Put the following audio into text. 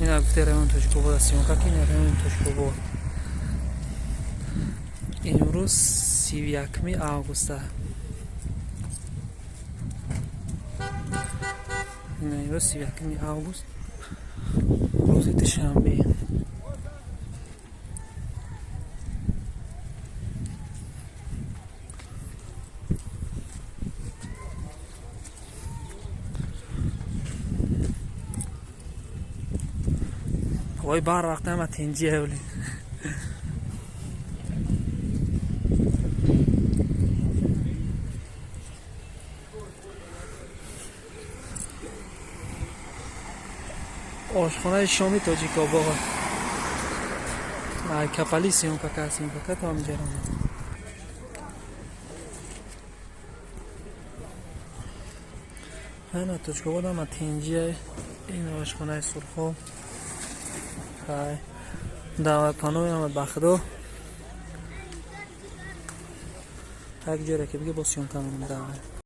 Ина гуфте райони Тоҷикобод аст, съёмка ки ина райони Тоҷикобод. Имрӯз 31 августа. Ина имрӯз 31 август, рӯзи душанбе. Ой, бар вақт ҳама тинҷия вали. Ошхонаи шоми Тоҷикобод. Капали съёмка кард, съёмка кард, то ҳаминҷа омад. Ҳама Тоҷикобод ҳама тинҷия. Ин ошхонаи Сурхоб. Хай. Даъватпаноҳ омад ба худо. Як ҷоре ки биге, боз съёмка мекунем даъват.